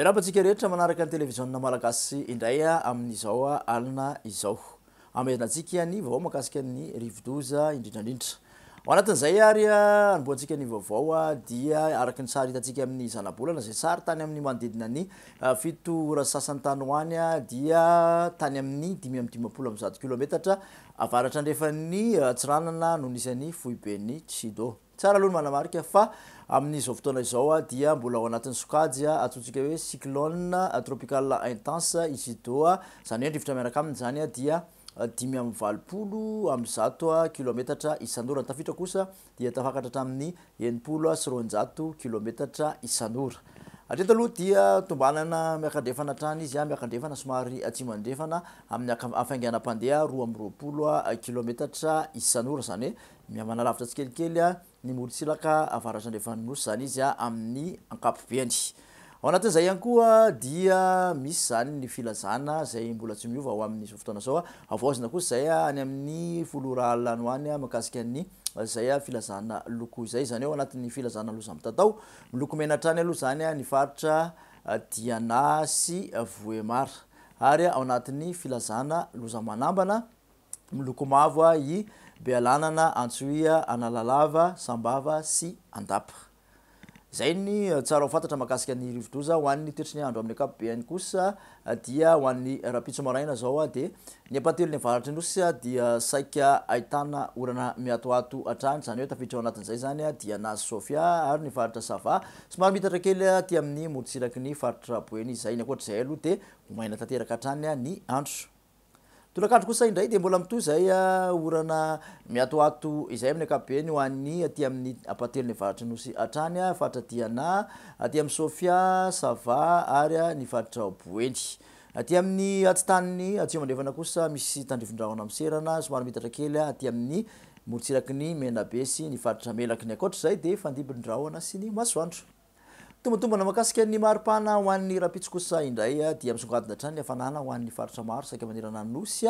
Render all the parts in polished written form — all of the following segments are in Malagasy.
Miarahaba antsika rehetra manaraka ny televiziona malagasy indray amin'izao alina izao. Hamerina antsika ny vaovao mahakasika ny rivodoza indrindra indrindra. Ao anatin'izay ary hanombohantsika ny vaovao dia araka ny sary hitantsika amin'ny zanabolana izay sary tany amin'ny manodidina ny 7 ora sasany tany ho any dia tany amin'ny 155 kilometatra avaratra andrefan'ny Antsiranana no nisy an'ny foiben'ny Chido. Tsara aloha ny manamarika fa amin'izao fotoana izao dia mbola ao anatin'ny sokajy antsointsika hoe cyclone tropical intense i Chido, izany hoe ny rivotra miaraka aminy izany dia 185 kilometatra isan'ora. Ny tafiotra kosa dia tafakatra hatramin'ny 260 kilometatra isan'ora. Hatreto aloha dia tombanana miakandrefana hatrany izy, miakandrefana somary atsimo andrefana amin'ny hafainganam-pandeha 22 kilometatra isan'ora, izany hoe mihamanalavitra tsikelikely ny morontsiraka avaratra andrefan'ny Nosy izany izy amin'ny ankapobeny. Ao anatin'izay ihany koa dia misy izany ny filazana izay mbola tsy miova ho amin'izao fotoana izao. Havaozina kosa izay any amin'ny 10 ora alina any ho any mahakasika ny izay filazana loko izay. Izany hoe ao anatin'ny filazana loza mitatao, miloko mena hatrany aloha izany ny faritra Diana sy Vohemar. Ary ao anatin'ny filazana loza manambana, miloko mavo i Bealanana, Antsohihy, Analalava, Sambava sy Andapa. Izay ny tsara ho fantatra mahakasika ny rivodoza. Ho an'ny toetry ny andro amin'ny ankapobeny kosa dia ho an'ny rahampitso maraina izao dia ny ampahatelon'ny avaratry ny Nosy dia saika ahitana orana miatoato hatrany, izany hoe tafiditra ao anatin'izay izany Diana sy Sofia ary ny faritra Sava. Somary miitatra kely aty amin'ny morontsiraky ny faritra Boeny izay. Ny ankoatr'izay aloha dia ho maina tanteraka hatrany ny andro. Tolakandro kosa indray dia mbola mitohy izay orana miatoato izay amin'ny ankapobeny ho an'ny aty amin'ny ampahatelon'ny avaratry ny Nosy hatrany, faritra Diana, aty amin'ny Sofia, Sava ary ny faritra Boeny. Aty amin'ny atitanin'ny atsimo andrefana kosa misy tandrifin-drahona miserana somary miitatra kely aty amin'ny morontsiraky ny Menabe sy ny faritra Melaky. Ny ankoatra izay dia fandibin-drahona sy ny masoandro. Tombantombana mahakasika ny maripana ho an'ny rahampitso kosa indray dia misongadina hatrany ny hafanana ho an'ny faritra maro saika manerana ny Nosy.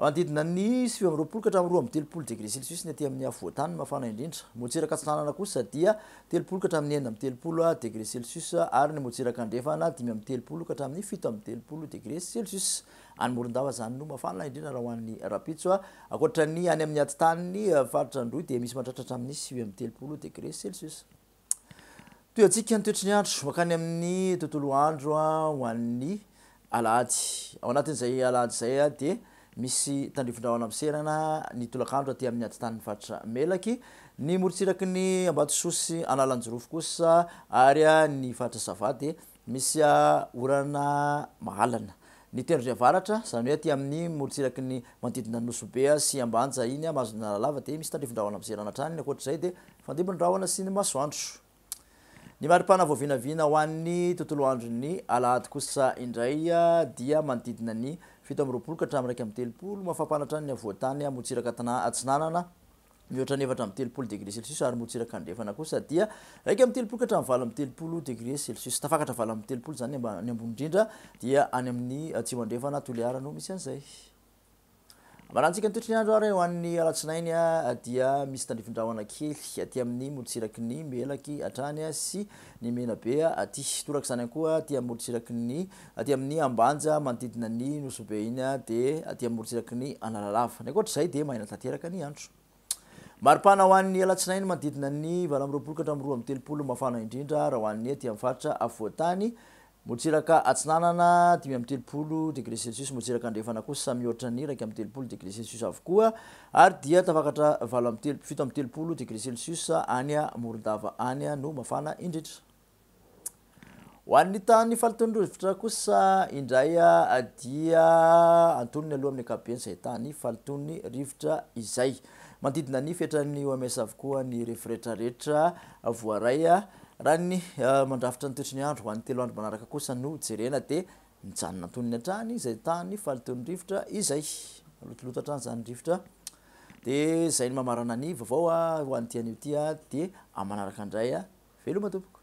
Manodidina ny 29 ka hatramin'ny 32 degré celsius ny aty amin'ny afovoan-tany mafana indrindra. Morontsiraka atsinanana kosa dia 30 ka hatramin'ny 36 degré celsius ary ny morontsiraka andrefana 35 ka hatramin'ny 37 degré celsius. Any Morondava izany no mafana indrindra raha ho an'ny rahampitso. Ankoatra ny any amin'ny atitanin'ny faritra Androy dia misy mahatratra hatramin'ny 39 degré celsius. Tohiantsika ny toetry ny andro mankany amin'ny tontolo andro ho an'ny alahady. Ao anatin'izay alahady izay dia misy tandrifindrahona miserana ny tolakandro aty amin'ny atitanin'ny faritra Melaky, ny morontsiraky ny Ambatosoa sy Analanjirofo kosa ary ny faritra Sava dia misy orana mahalana. Ny tendrony avaratra, izany hoe aty amin'ny morontsiraky ny manodidina ny Nosy Be sy Ambanja iny, Mahazon'ny Analalava dia misy tandrifindrahona miserana hatrany. Ankoatra izay dia Fandimby ny rahona sy ny masoandro. Ny maripana voavinavina ho an'ny tontolo andron'ny alahady kosa indray dia manodidina ny 27 ka hatramin'ny 31, mafampana hatrany ny afovoan-tany morontsiraka atsinanana, mihoatra ny 34 degré celsius ary morontsiraka andrefana kosa dia 31 ka hatramin'ny 38 degré celsius. Tafakatra 38 izany ny ambony indrindra dia any amin'ny atsimo andrefana Toliara no misy an'izay. Amarantsika ny toetry ny andro ary ho an'ny alatsinainy dia misy tandrifindrahona kely aty amin'ny morontsiraky ny Melaky hatrany sy ny Menabe aty. Toraka izany ihany koa aty amin'ny morontsiraky ny aty amin'ny Ambanja manodidina ny Nosy Be iny dia aty amin'ny morontsiraky ny Analalava. Ny ankoatra izay dia maina tanteraka ny andro. Maripana ho an'ny alatsinainy manodidina ny 28 ka hatramin'ny 32 mafana indrindra raha ho an'ny aty amin'ny faritra afovoan-tany. Morontsiraka atsinanana, 35 degré celsius, morontsiraka andrefana kosa mihoatra ny 31 degré celsius avokoa ary dia tafakatra valo amby telo, 37 degré celsius any Morondava any no mafana indrindra. Ho an'ny tany faloton'ny rivotra kosa indray dia antonony aloha amin'ny ankapobeny izay tany faloton'ny rivotra izay. Manodidina ny fetran'ny OMS avokoa ny refy rehetrarehetra voaray. Raha ny mandrafitra ny toetry ny andro ho an'ny 3 andro manaraka kosa no jerena dia mijanona antonony hatrany izay tany faloton'ny rivotra izay. Malotoloto hatrany izany rivotra. Dia izay no mamarana ny vaovao ho an'ity anio ity dia amin'ny manaraka indray. Veloma tompoko.